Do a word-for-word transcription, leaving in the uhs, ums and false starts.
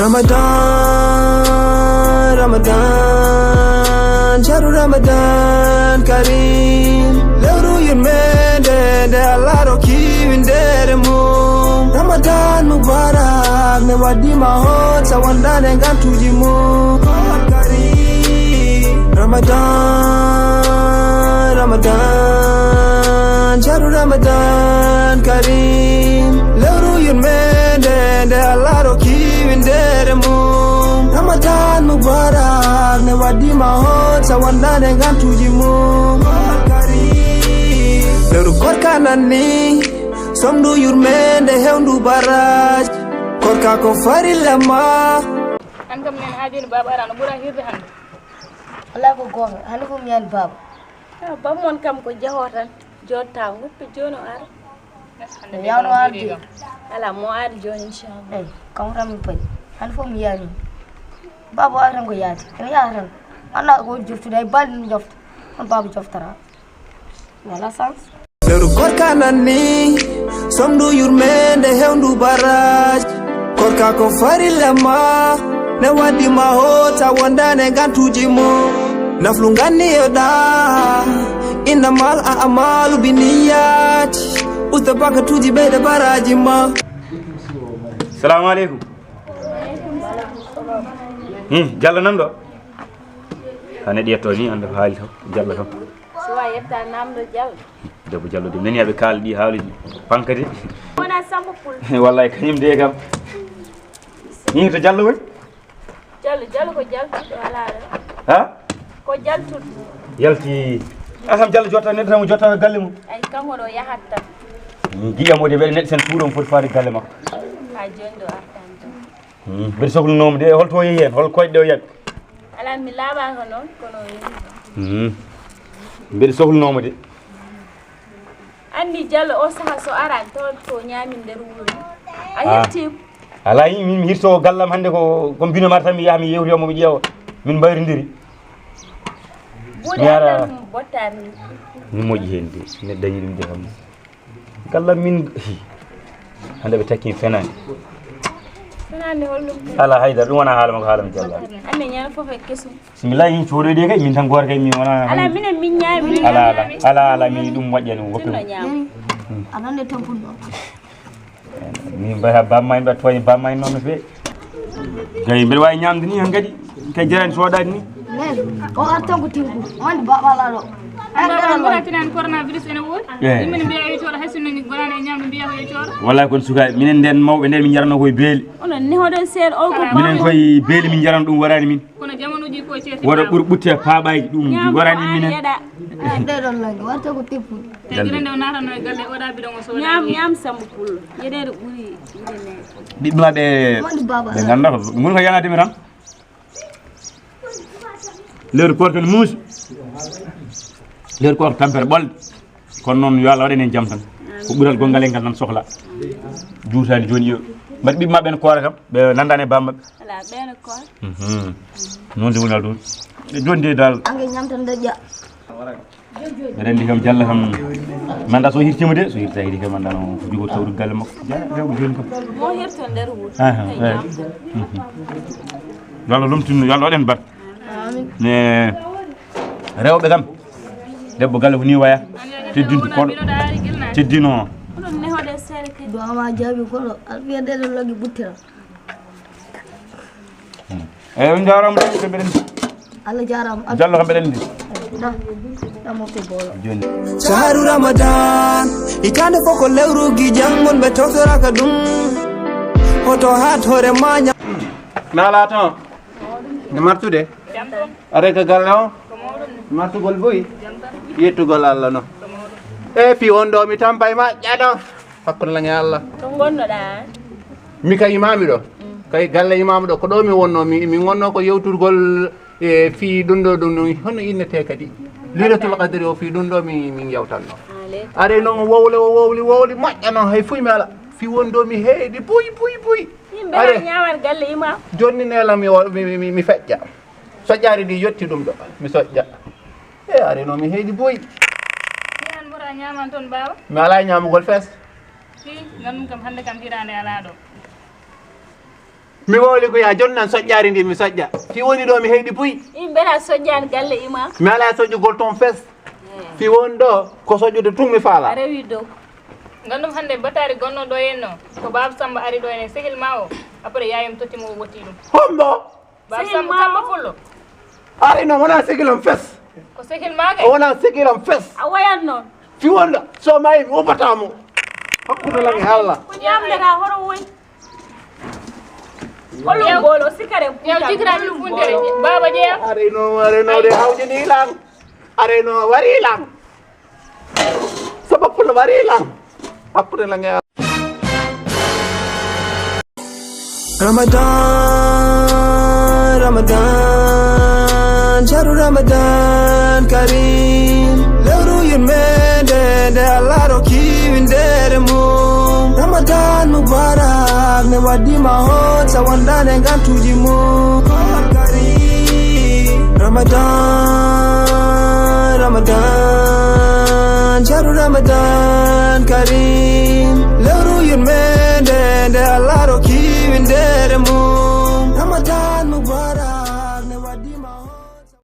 Ramadan, Ramadan, shahru Ramadan Kareem. Lewru yurmende nde Allah rokki winndere mum. Ramadan Mubarak, ne waddi ma hot sa wondane ngantuji mum. Kareem. Ramadan, Ramadan, shahru Ramadan Kareem. Lewru yurmende nde Allah rokki winndere mum. Ramadan Mubarak, ne waddi ma hot sa wondane ngantuji mum. Kareem. Lewru korka nanni, somdu yurmende hewndu baraj. Korka ko farilla ma. An kam nen ha joni baba ara no ɓura hirde hande. Wallay ko goonga, hannde fof mi yaani baaba. Ah, bammun kam ko jahoo tan, jooɗta, ngoppi jooni o ara. Yawno arde. Ala mo ari jooni, inchallah. Eyi, kanko tan mi payi. Hannde fof mi yaani. Baaba wawi tan ko yaade. Ene yaha tan. Annda ko woni joftude, hay balɗe ɗum jofta. Kono baaba joftata. Wala sens. Lewru korka nanni, somdu yurmende hewndu baraj. Korka ko farilla ma, ne waddi ma hot sa wondane ngantuji mum. Naflu nganniyoɗa, innamal a'malu binniyat. Usta bakatuji ɓeyde baraji ma. Salamu aleykum. Hmm, Jallo nan ɗo. Hane ɗi yetto ni, anda ko haali taw, Jallo kam. Suwa yetta namdo Jallo. Debbo Jallo de, nani aɓe kaala ɗi haaliji pankadi. Wona Samba Pul. Wallahi kañum de kam. Ni to Jallo woni? Jallo, Jallo ko jaltuɗo, ala ɗo. Ha? Ko jaltuɗo. Yalti. Asam Jallo jotta, neɗɗo tan mo jotta galle mum. Ay, kanko ɗo yahat tan. Jiyam o de, mbeɗa neɗɗo sen tuuɗo mo foti faade galle makko. Ha joni ɗo artan tan. Hmm, mbeɗa sohlunoomo de, holto o yehi heen, hol koyɗe o yaɓi? Alaa, mi laaɓaaka noon, kono o yehi. Hmm. Mbeɗa sohlunoomo de. Anndi Jallo o saha so araani, tawa ko ñaamin nder wuro ni. A Ah. Hirtiima. Alaa, yi-, min mi hirto gallam hannde ko, ko bino mata tan mi yaha mi yewti omo mi ƴeewa. Min mbayrindiri. Ɓuri Mi ara- Allah mum bottaani. Mi moƴƴi heen de, mi dañi ɗum de kam. Kala min, hi. Hannde ɓe takki fenaani. Fenaande holɗum? Ala haydara, ɗum wona haala makko, haala mi jalla. Anne ñaana fof e kesum. Bismillah, yin coɗo de kay, min tan goor kay, mi wona. Ala minen min ñaami. Ala, ala, ala, ala, mi ɗum moƴƴani mo goppe. Tinno ñaam. Aɗa anndi tampun ɗo. Min mbata bamma en, ɓe tooñi bamma en noon no feewi. Gay, mbeɗa waawi ñaamde ni han kadi, kay jarani soodade ni. Men, o artan ko tinkuɗo, wonde baɓɓal aɗo. An baba, an ɓura tinani coronavirus ene woodi? Eh. Yimɓe ne mbiya yo cooɗo, hay sinno ni gonaani e ñaamde mbiya ko yo cooɗo. Wallahi kon sukaaɓe, minen nden mawɓe nden min njaranno koye beeli. Onon nehoɗon seeɗa, o ko Minen koye beeli min njaran ɗum waraani min. Kono jamanuuji ko ceerti Wona baba. Ɓur ɓutte paaɓaaji ɗum Ñaam waraani ko minen. Yeɗa. Ah, ɗeɗon langue, warta ko teppude. Te Galle. Gila nde o naatanno e galle, oɗa bidon o sooda. Ñaam, ñaam Samba Pullo. Yeɗeede ɓuri, ɓuri neeɓde. Ɓiɓɓe maɓɓe Woni baba. Ɓe ngannda ko, ngun ko yanade mi tan. Lewru koorka ne muusi. Lewru koorka tampere ɓolde. Kono noon yo Allah waɗen en jam tan. Ko ɓural gongal en ngal tan sohla. Juutaani jooni yo. Mbaɗi ɓiɓɓe maɓɓe ne koora kam, ɓe nandaani e bammaɓɓe. Ala, ɓeene koora. Mhm. Noon de wonal ɗum. E jooni de dal. Ange ñamta ndeƴƴa. Mbeɗa anndi kam Jalla kam. Manda so hirtima de, so hirta hiri kam manda no ko jogo tawdu galle makko. Ja, rewɓe jooni kam. Mo hirto nder wuro. Aha, eh. Mhm. Yo Allah lomtinu, yo Allah waɗen barke. Amin. Ne rewɓe kam. Debbo galle ko ni waya. Teddinto koɗo. Teddino. Oɗon nehoɗe seere kadi. Duwama jaabi koɗo. Alfiya de ɗo logi buttira. Hmm. Eyi, on njaaraama de, ko mbeɗen. Allah jaaraama. Jallo ko mbeɗen ndi. Da. Da mo ko bolo. Jooni. Shahru Ramadan, hitaande fof ko lewru gijam mon ɓe tawtoraka ɗum. Hoto haat hoore ma ña- Naalaa tan. Nde martude. Are ko galle o. Martugol buy. Yettugol Allah no. E fi won ɗo mi tampay ma ƴaɗo. Hakkunde lan e Allah. To ngonnoɗaa? Mi ka imaami ɗo. Kay galle imaami ɗo. Ko ɗo mi wonno. Mi, mi wonno ko yewturgol e fii ɗum ɗo ɗum ɗum. Hono innete kadi. Lilatul qadri o fii ɗum ɗo mi, min yewtanno. Are noon o wowle, o wowli, wowli moƴƴa noon hay fuy mi ala. Fii won ɗo mi heedi buy, buy, buy. Yimɓe Are. Ñaawat galle imaam. Jonni nelam mi, mi, mi, mi feƴƴa. Soƴƴaari ndi yotti ɗum ɗo. Mi soƴƴa. E are noon mi heedi buy. Yan mbota ñaaman toon baaba? Mi ala ñaamugol fes. Fii, nganndum kam hannde kam hiraande alaa ɗo. Mi wowli ko ya jonnan soƴƴaari ndi mi soƴƴa. Fii woni ɗo mi heyɗi puy. Yimɓe na soƴƴaani galle ima. Mi alaa soƴƴugol toon fes. Fii woni ɗo ko soƴƴude tun mi faala. A rewi dow. Ngandum hannde bataari gonno ɗo en no. Ko Baaba Samba ari ɗo en e sehil ma o. Après yaayum totti mo o wotti ɗum. Hombo? Baaba Samba, Samba Pullo. Ari no wona sehil am fes. Ko sehil ma kay. O wona sehil am fes. A wayat noon. Fii wonɗo so mayi mi ubbata mo. Hakkunde lan e Allah. Ko ñamdata horo woy. Holum bolo sikare. Yaw jikira mi funtere. Baba jeya. Areno, areno de hawjini lan. Areno wari lan. Sababu no wari lan. Hakkunde lan e Allah. Ramadan, Ramadan, jaru Ramadan Karim. Lewru yurmende nde Allah rokki winndere mum. Ramadan Mubarak, mi waɗi ma hon sa wondaane ngantuuji mum. Karim. Ramadan, Ramadan, jaru Ramadan Karim.